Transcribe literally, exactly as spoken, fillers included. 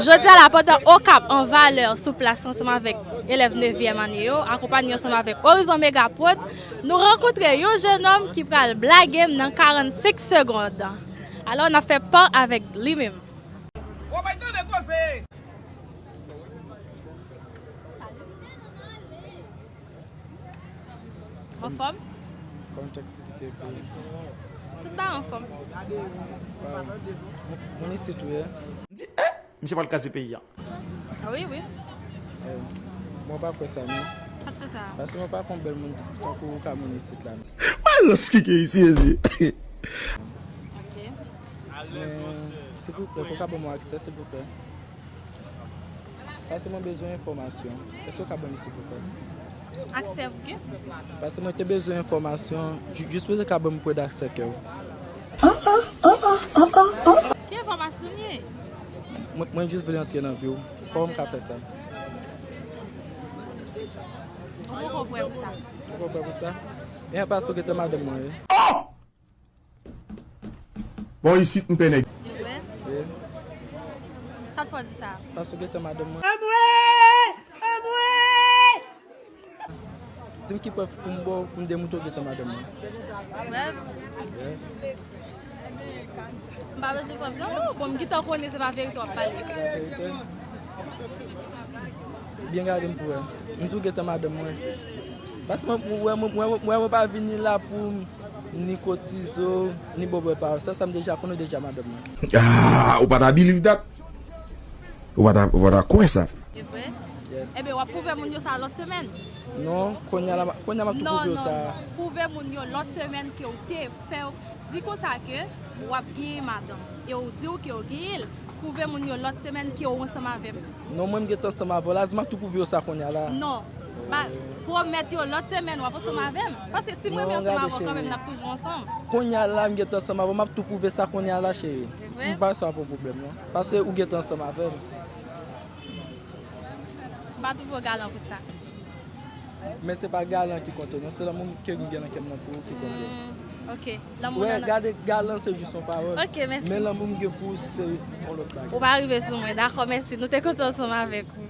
Jodi a la, pandan Okap an valè sou plas ansanm avèk elèv nevyèm ane yo, akonpaye ansanm avèk Horizon Megaprod, nou rankontre yon jennonm ki pral blage m nan karannsenk segonn. Alò, n ap fè pa avèk li menm. Anfòm? Kòman tout aktivite peyi? Tout bagay anfòm. Waw. Moun isit ou ye? M di, eh! Misye pral kraze peyi a. Ah wi, wi. Eh, mwen pa kwè sa, non. Pa t kwè sa. Paske mwen pa konn bèl moun tankou ou ka moun isit la, non. Mwen lòs kike isi, isi. Ok. Men, silvouplè, pou ka ban mwen aksè, silvouplè. Paske mwen bezwen enfòmasyon. Èske w ka ban li, silvouplè? Aksè pou ki? Paske mwen te bezwen enfòmasyon. Ju-, jis pou te ka ban m prèv aksè ke w. Ki enfòmasyon li ye? Mwen, mwen jis vle antre nan vi w. Kòman m ka fè sa? Ou poko prè pou sa. Ou poko prè pou sa? E an pase w gentan madanm mwen, wi. Bon, isit m pè nèg. Li vre? Wi. Sa k fè w di sa? Paske w gentan madanm mwen. Anmwey! Anmwey! Di m ki prèv pou m ba w, pou m demoutre w gentan madanm mwen. Prèv? Yes. M pa bezwen prèv, non. Bon, m gentan konnen se pa verite w ap pale. Verite? Byen gade m pou wè. M di w gentan madanm mwen. Paske mwen, mwen, mwen, mwen, mwen, mwen pa vini la pou m ni kotize w, ni ba w bwè pa w. Sa, sa m deja konnen, w deja madanm mwen. Ah, ou pa ta believe that? Ou pa ta, ou pa ta kwè sa? E vre? Yes. Ebyen, w ap pwouve moun yo sa lòt semèn. Non, kounye a la, kounye a m ap tou pwouve yo sa. Non, non, non. Pwouve moun yo lòt semèn ke w te fè, di konsa ke w ap genyen madanm. E w di w ke w genyen l. Pwouve moun yo lòt semèn ke w ansanm avè m. Non, mwen m gentan ansanm avè w la, di m ap tou pwouve yo sa kounye a la. Non. Ba, pwomèt yo lòt semèn w ap ansanm avè m. Paske si m renmen ansanm avè w kanmenm, n ap toujou ansanm. Kounye a la, m gentan ansanm avè w, m ap tou pwouve sa kounye a la, cheri. Se vre? M pa sa pou pwoblèm, non. Paske ou gentan ansanm avè m. M pa twouve w galan pou sa. Men se pa galan ki konte, non. Se lanmou ke m gen nan kè m nan pou ou ki konte. Hmm, ok. Lanmou nan. Wè, gade, galan se jis yon pawòl. Ok, mèsi. Men lanmou m gen pou ou se yon lòt bagay. Ou pa rive sou mwen. Dakò, mèsi. Nou te kontan ansanm avèk ou.